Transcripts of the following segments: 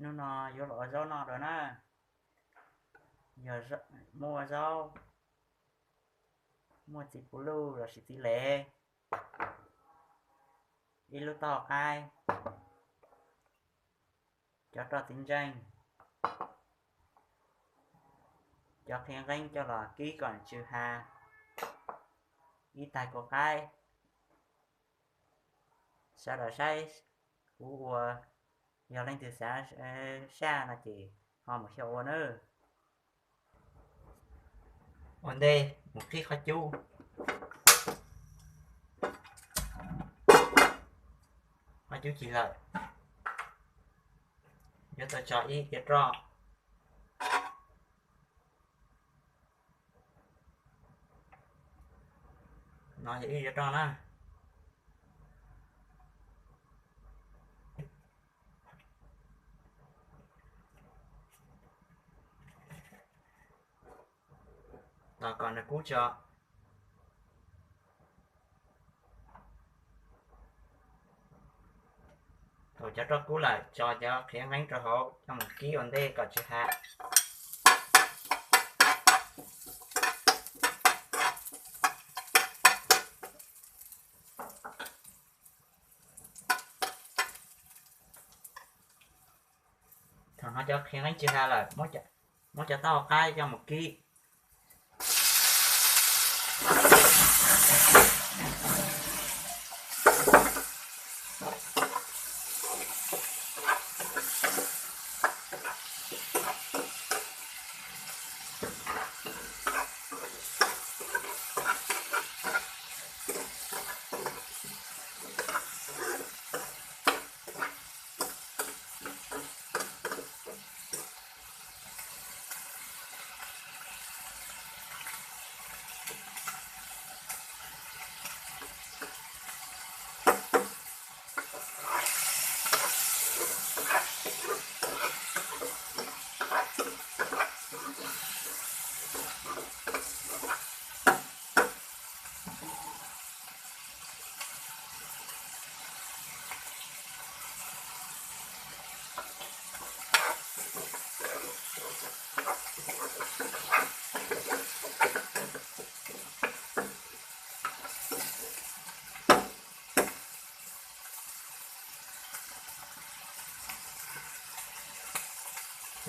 Hnub no yuav los ua zaub noj dua na. Yog muaj zaub, muaj txiv puv luj lossis txiv lev, ib lub taub hau qaib, cov roj txiv ntseej, cov qhiav nqeeb coj los kib kom tsw ha, ib tais kua qaib. Sawv daws saib kuv ua, yog leej twg xav saj no ces ho mus xyaum ua nawb. Ua ntej mus qhib qhov cub. Qhov cub cig lawm, yuav tau tso ib diav roj. No yog ib diav roj na. Tos kom nws kub tso. Thaum cov roj kub lawm, tso cov qhiav nqeeb rau hauv coj mus kib ua ntej kom tsw ha. Thaum no cov qhiav nqeeb tsw ha lawm, muab cov taub hau qaib coj mus kib.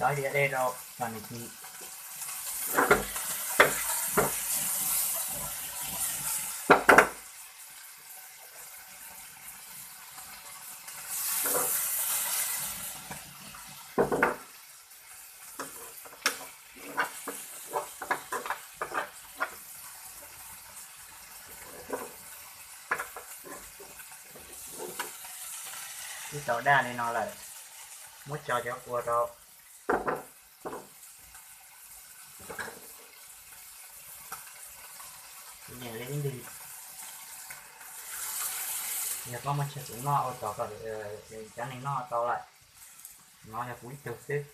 Cov diav dej rau kom nws ci. Twb tau daj li no lawm, muab tso cov kua rau. Kuv nyeem li ib ntwg, yog koj muaj chaw txuv noj ua tod kom cov neeg noj tau lawm. No yog kuv ib tug xwb.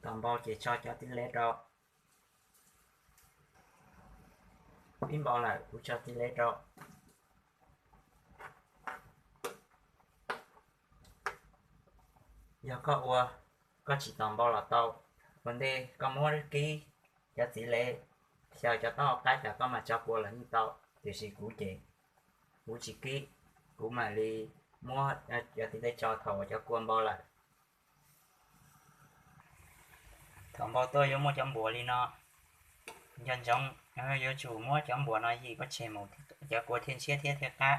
Tos npau ces tso cov txiv lev rau. Pib npau lawm kuv tso txiv lev rau. Yog koj ua, koj tsis tos npau los tau. Ua ntej koj muab kib cov txiv lev, xyaw cov taub hau qaib tas koj mam tso kua los yeej tau. Tiam sis kuv ces kuv tsis kib, kuv mam li muab cov txiv lev tso thaum uas cov kua npau lawm. Thaum npau tuaj yuav muaj cov npuas li no, nco ntsoov yuav tsum muab cov npuas no yim pob tseg mus, cov kua thiaj ntshiab thiab thiaj qab.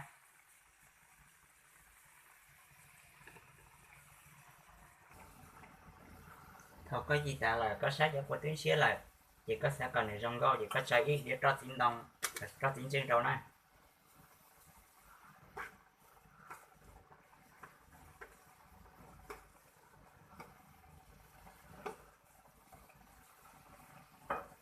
Thaum koj yim tas lawm koj saib cov kua twb ntshiab lawm, ces koj xav kom nws zoo nkauj ces koj tso ib diav roj txiv ntoo, roj txiv ntseej rau na.